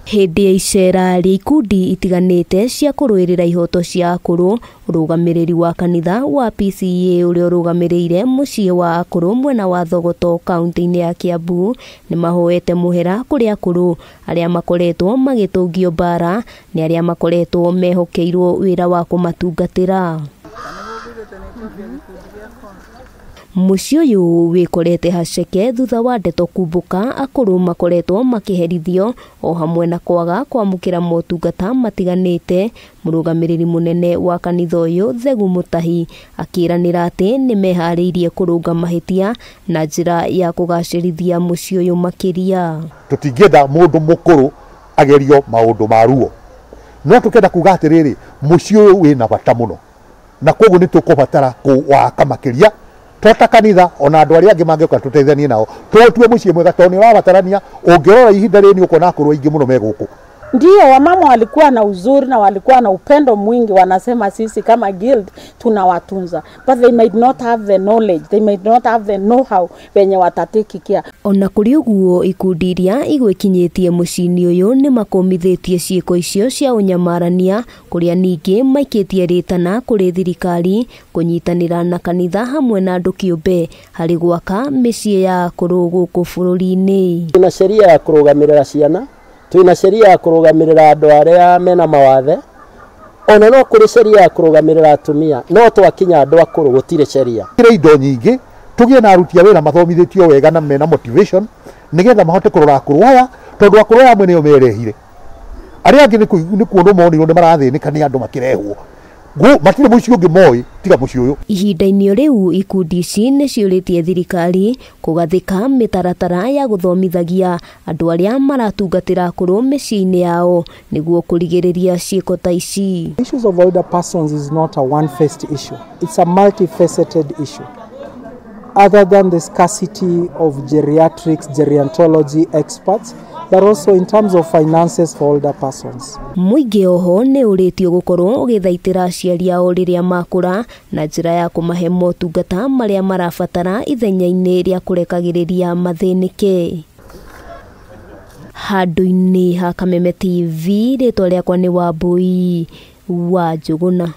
Hĩndĩ ya icera rĩa ikundi itiganĩte cia kũrũĩrĩra ihoto cia akũrũ, ũrũgamĩrĩri wa kanitha wa PCEA ũrĩa ũrũgamĩrĩire mũciĩ wa akũrũ mwena wa Thogoto kaunti-inĩ ya Kiambu nĩmahoete mũhera kũrĩ akũrũ arĩa makoretwo magĩtũngio mbara nĩ arĩa makoretwo mehokeirwo wĩra wa kũmatungatĩra. Mũciĩ ũyũ wĩkorete haceke thutha wa ndeto kumbũka akũrũ makoretwo makĩherithio o hamwe na kwaga kwamũkĩra motungata matiganĩte. Mũrũgamĩrĩri mũnene wa kanitha ũyũ Thegu Mutahi akĩranĩra atĩ nĩmeharĩirie kũrũnga mahĩtia na njĩra ya kũgacĩrithia mũciĩ ũyũ makĩria. Tũtingĩenda mũndũ mũkũrũ agerio maũndũ ma ruo, no tũkenda kuga atĩrĩrĩ, mũciĩ ũyũ wĩna bata mũno na koguo nĩ tũkũbatara kũwaka makĩria tota kanitha ona andũ arĩa angĩ mangĩũka tũteithanie nao tũtue mũciĩ mwega tondũ nĩ ũrabatarania. Ũngĩrora ihinda rĩrĩ nĩ ũkuona akũrũ aingĩ mũno me gũkũ. Ndio wamama walikuwa na uzuri na walikuwa na upendo mwingi, wanasema sisi kama guild tunawatunza, but they might not have the knowledge, they might not have the know-how venye watateki care. Ona kũrĩ ũguo ikundi iria igwĩkinyĩtie mũciĩ-inĩ ũyũ nĩmakũmithĩtie ciĩko icio cia ũnyamarania, kũrĩa ningĩ maikĩtie rĩtana kũrĩ thirikari kũnyitanĩra na kanitha hamwe na andũ kĩũmbe harĩ gwaka mĩciĩ ya akũrũ gũkũ bũrũri-inĩ. Twĩna sheria ya kũrũgamĩrĩra ciana, twĩna sheria ya kũrũgamĩrĩra andũ arĩa mena mawathe, ona no kũrĩ sheria ya kũrũgamĩrĩra atumia, no twakinya andũ akũrũ gũtirĩ sheria. Kĩrĩ indo nyingĩ tũgĩe na aruti a wĩra mathomithĩtio wega na mena motivation nĩgetha mahote kũrora akũrũ aya, tondũ akũrũ aya amwe nĩo merehire, arĩa angĩ nĩ kuonwo monirwo nĩ marathĩnĩka nĩ andũ makĩrehwo matirĩ mũciĩ ũngĩ moĩ tiga mũciĩ ũyũ. Ihinda-inĩ rĩu ikundi ici nĩciũrĩtie thirikari kũgathĩka mĩtaratara ya gũthomithagia andũ arĩa maratungatĩra akũrũ mĩciĩ-inĩ yao nĩguo kũrigĩrĩria ciĩko ta ici. Issues of older persons is not a one-faced issue. It's a multifaceted issue. Other than the scarcity of geriatrics, gerontology experts, but also in terms of finances for older persons. Mũingĩ oho nĩ ũrĩtio gũkorwo ũgĩthaitĩra aciari ao rĩrĩa makũra na njĩra ya kũmahe motungata marĩa marabatara ithenya-inĩ rĩa kũrekagĩrĩria mathĩnĩke. Handũ-inĩ ha Kameme TV, rĩtwa rĩakwa nĩ Wambui wa Njũgũna.